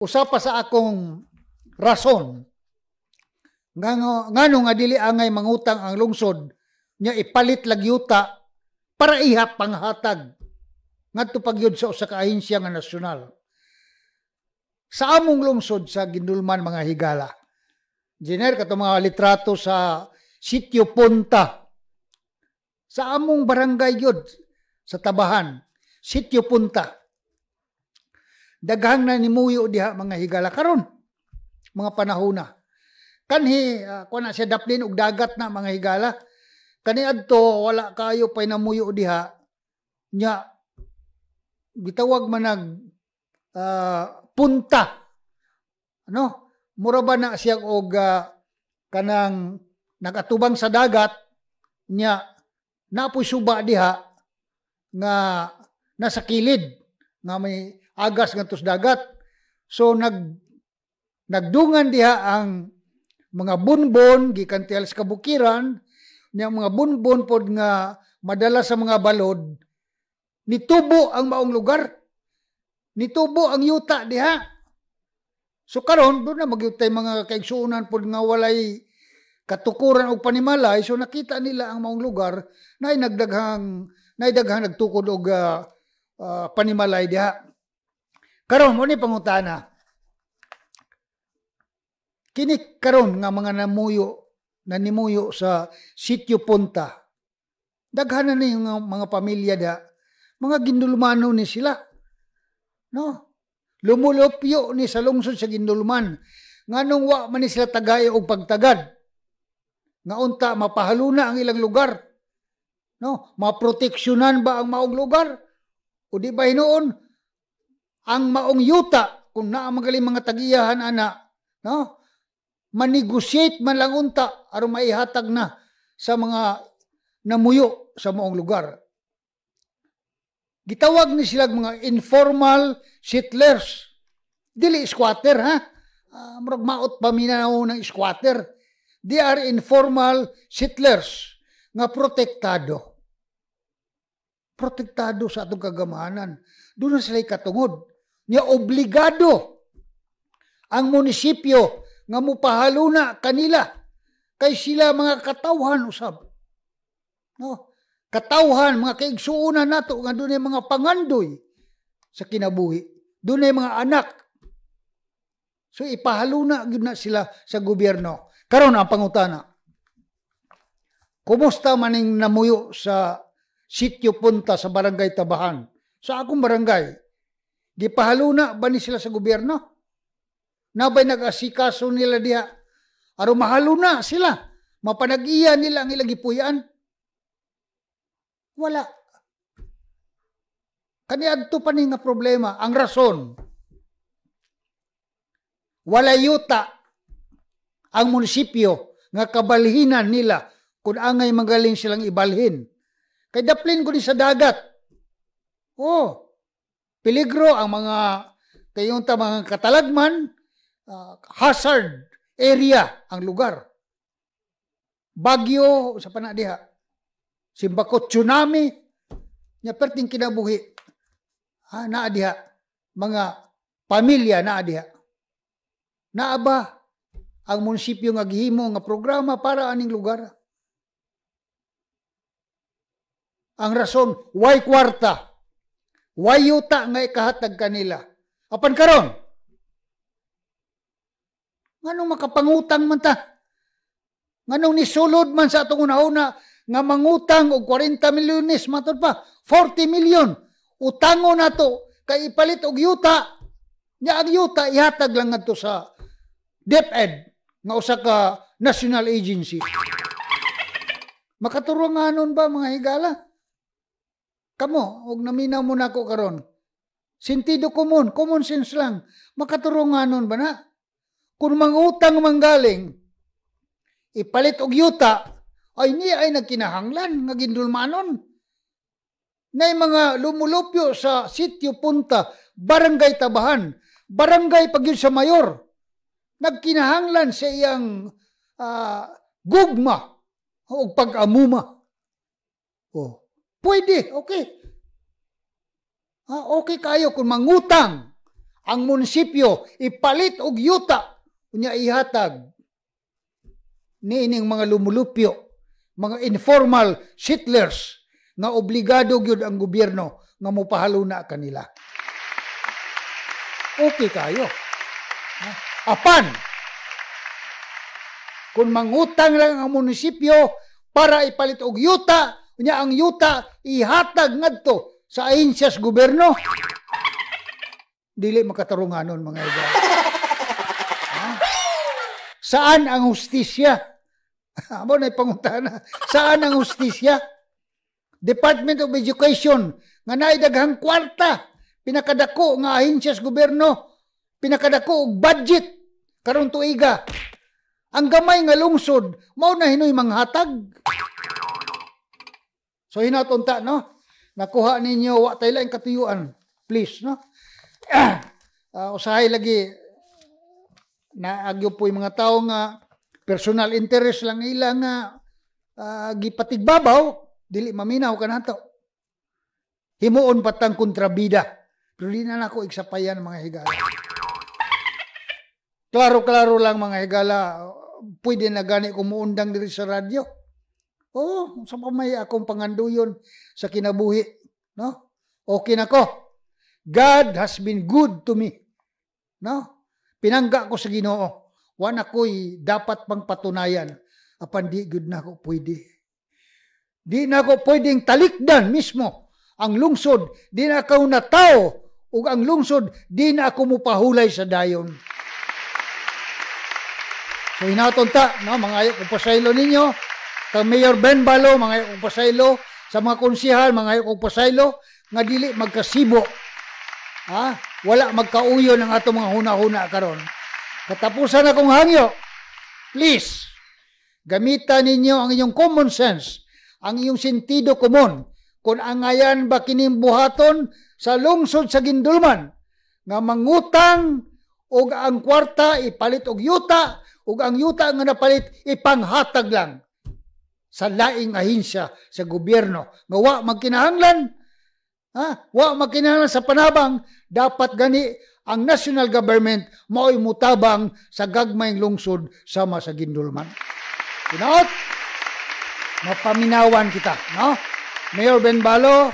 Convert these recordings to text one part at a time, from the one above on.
Usa pa sa akong rason ngano ngano nga dili angay mangutang ang lungsod nya ipalit lag yuta para iha panghatag ngadto pa gyud sa usa ka ahensya nga nasyonal. Sa among lungsod sa Guindulman, mga higala. Engineer, kato mga litrato sa Sitio Punta. Sa among barangay yun, sa Tabahan, Sitio Punta. Daghang na nimuyo diha, mga higala, karon mga panahona. Kanhi kuan na siya, daplin og dagat na, mga higala. Kani adto wala kayo pay namuyo diha nya gitawag man nag punta. Ano? Mura ba na siya og kanang nagatubang sa dagat nya napoy suba diha nga nasa kilid nga may agas ngadto sa dagat. So nagdungan diha ang mga bunbon gikan sa kabukiran nya mga bunbon pod nga madala sa mga balod, nitubo ang maong lugar. Nitubo ang yuta diha. So karon doon na magyutay mga kaigsuonan pod nga walay katukuran og panimalay, so nakita nila ang maong lugar na daghang nagtukod og panimalay diha. Karon mo ni pangutana. Kini karon nga mga namuyo nanimuyo sa Sitio Punta. Daghan na ni nga mga pamilya diha. Mga Gindulmano ni sila. No? Lumulupyo ni sa lungsod sa Guindulman. Nganong wa man ni sila tagay og pagtagad nga unta mapahaluna ang ilang lugar? No? Maproteksyonan ba ang maong lugar? O di ba hinuon ang maong yuta kung naa magaling mga tagiyahan ana, no? Manegotiate man lang unta aron maihatag na sa mga namuyo sa maong lugar. Gitawag ni sila mga informal settlers. Dili squatter ha. Murag maot paminaw ng squatter. They are informal settlers nga protektado. Protektado sa atong kagamahanan. Doon na sila katungod. Nya obligado ang munisipyo nga mupahaluna kanila kay sila mga katawhan usab. No? Katawhan, mga kaigsuonan nato nga dunay mga pangandoy sa kinabuhi. Dunay mga anak. So ipahaluna gyud na sila sa gobyerno. Karon ang pangutana. Kumusta maning namuyo sa Sitio Punta sa Barangay Tabahan? Sa akong barangay, gipahaluna ba ni sila sa gobyerno? Nabay nag-asikaso nila diha? Aron mahaluna sila. Mapanag-iya nila ang ilang gipuy-an? Wala. Kaniadto pa ni nga problema. Ang rason, wala yuta ang munisipyo nga kabalhinan nila kung angay magaling silang ibalhin. Kay daplin ko ni sa dagat. Oh, peligro ang mga kayong ta mga katalagman, hazard area ang lugar. Bagyo sa pana diha. Simbako tsunami nya perting kinabuhi. Ha, naa diha mga pamilya naa diha. Naa ba ang munisipyo nga gihimo nga programa para aning lugar? Ang rason, way kwarta? Way yuta nga ikahatag kanila? Apan karon, nganong makapangutang man ta? Nganong nisulod man sa atong una-una nga mangutang og 40 milyones, matod pa, 40 million. Utango nato kay ipalit og yuta. Nya ang yuta ihatag lang ngadto sa DepEd nga usa ka national agency. Makaturonganon ba, mga higala? Kamo, og naminaw mo nako karon. Sentido komon, common sense lang. Makaturunganon ba na? Kung mangutang manggaling, ipalit og yuta, ay niya ay nagkinahanglan nga gindulmanon. Nay mga lumulupyo sa Sitio Punta, Barangay Tabahan, barangay pag yun sa mayor, nagkinahanglan sa iyang gugma o pag-amuma. Oh, pwede, okay. Ah, okay kayo kung mangutang Ang munisipyo ipalit og yuta, unya ihatag niining mga lumulupyo, mga informal settlers nga obligado gyud ang gobyerno nga mopahaluna kanila. Okay kayo. Apan kung mangutang lang ang munisipyo para ipalit og yuta, unya ang yuta ihatag ngadto sa ahensya sa gobyerno, dili makatarunganon, mga higala. Ha? Saan ang hustisya? Amo na pangutana. Saan ang hustisya? Department of Education nga naay daghang kwarta, pinakadako nga ahensya sa gobyerno, pinakadako og budget karon tuiga. Ang gamay nga lungsod mao na hinoy manghatag. So hinaot unta, no? Nakuha ninyo, wa tay laing katuyuan. Please, no? Usahay lagi naagyo po yung mga tao nga personal interest lang ila nga gipatigbabaw, dili maminaw kanato. Himuon patang kontrabida. Pero di na nako igsapayan, mga higala. Klaro-klaro lang, mga higala, pwede na gani kumuundang diri sa radyo. Oo, sa pamay akong panganduyon sa kinabuhi, no? Okay na ko. God has been good to me. No? Pinangga ko sa Ginoo. Wa na ko'y dapat pang patunayan. Apan di gud na ako pwede. Di na ako pwedeng talikdan mismo ang lungsod. Di na ako natao ug ang lungsod di na ako mupahulay sa dayon. So hinaot unta, no, mangayo kong pasaylo ninyo, kang Mayor Ben Balo, mangayo kong pasaylo, sa mga konsehal, mangayo kong pasaylo, nga dili magkasibo. Ha? Wala magkauyon ang atong mga huna-huna karon. Katapusan akong hangyo. Please, gamitan ninyo ang inyong common sense, ang inyong sentido komon. Kung angayan ba kining buhaton sa lungsod sa Guindulman, nga mangutang og ang kwarta ipalit og yuta, ug ang yuta nga napalit ipanghatag lang sa laing ahensya sa gobyerno nga wa magkinahanglan, ha, wa magkinahanglan sa panabang, dapat gani ang national government mao'y mutabang sa gagmayng lungsod sama sa Guindulman. Hinaot mapaminawan kita, no? Mayor Ben Balo,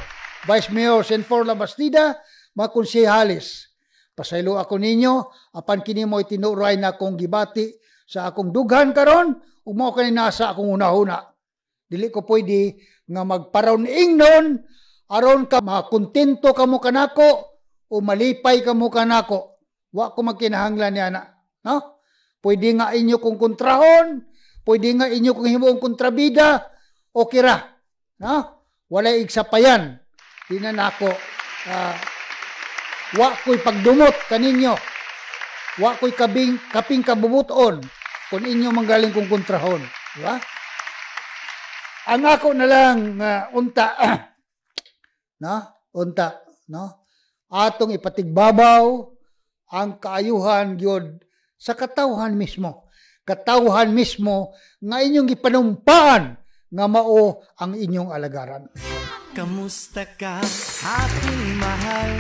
Vice Mayor Senfor Labastida, mga konsehales, pasaylo ako ninyo, apan kini mo'y tinuray na akong gibati sa akong dughan karon ug mao kani nasa akong hunahuna. Dili ko pwede nga magparon ingnon aron ka makontento kamo kanako o malipay kamo kanako. Wa ko magkinahanglan niya na, no? Pwede nga inyo kong kontrahon, pwede nga inyo kong himuong kontrabida, okay ra, no? Walay igsapayan. Di na nako wa ko'y pagdumot kaninyo. Wa ko'y kaping kabubuton kung inyo manggaling kong kontrahon, di ba? Ang ako na lang unta, no? Unta, no? Atong ipatigbabaw ang kaayuhan gyud sa katawhan mismo. Katawhan mismo nga inyong gipanumpaan nga mao ang inyong alagaran. Kamusta ka, aking mahal?